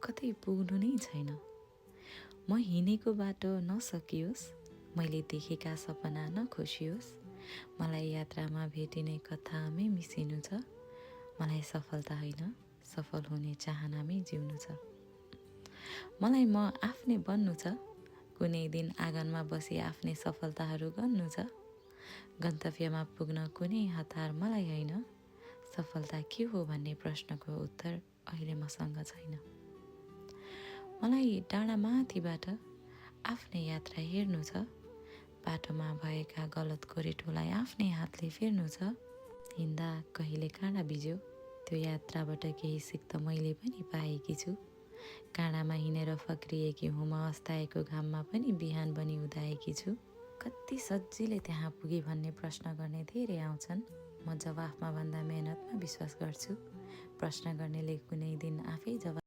कतै पुग्नु नै छैन। म हिँडेको बाटो नसकियोस्, मैले देखेका सपना नखोसियोस्, मलाई यात्रामा भेटिने कथामै मिसिनु छ, मलाई सफलता होइन सफल हुने चाहनामै जिउनु छ। मलाई म आफ्नै बन्नु छ, कुनै दिन आँगनमा बसी आफ्नै सफलताहरू गर्नु छ। गन्तव्यमा पुग्न कुनै हतार मलाई होइन, सफलता के हो भन्ने प्रश्नको उत्तर अहिले मसँग छैन। मलाई डाँडा माथिबाट आफ्नै यात्रा हेर्नु छ, बाटोमा भएका गलत गोरेटोलाई आफ्नै हातले फेर्नु छ। हिँड्दा कहिले काँडा बिज्यो, त्यो यात्राबाट केही सिक त मैले पनि पाएकी छु। काँडामा हिँडेर फक्रिएकी हुँ म, अस्ताएको घाममा पनि बिहान बनी उदाएकी छु। कति सजिलै त्यहाँ पुगे भन्ने प्रश्न गर्ने धेरै आउँछन्। म जवाफमा भन्दा मेहनतमा विश्वास गर्छु। प्रश्न गर्नेले कुनै दिन आफै जवाफ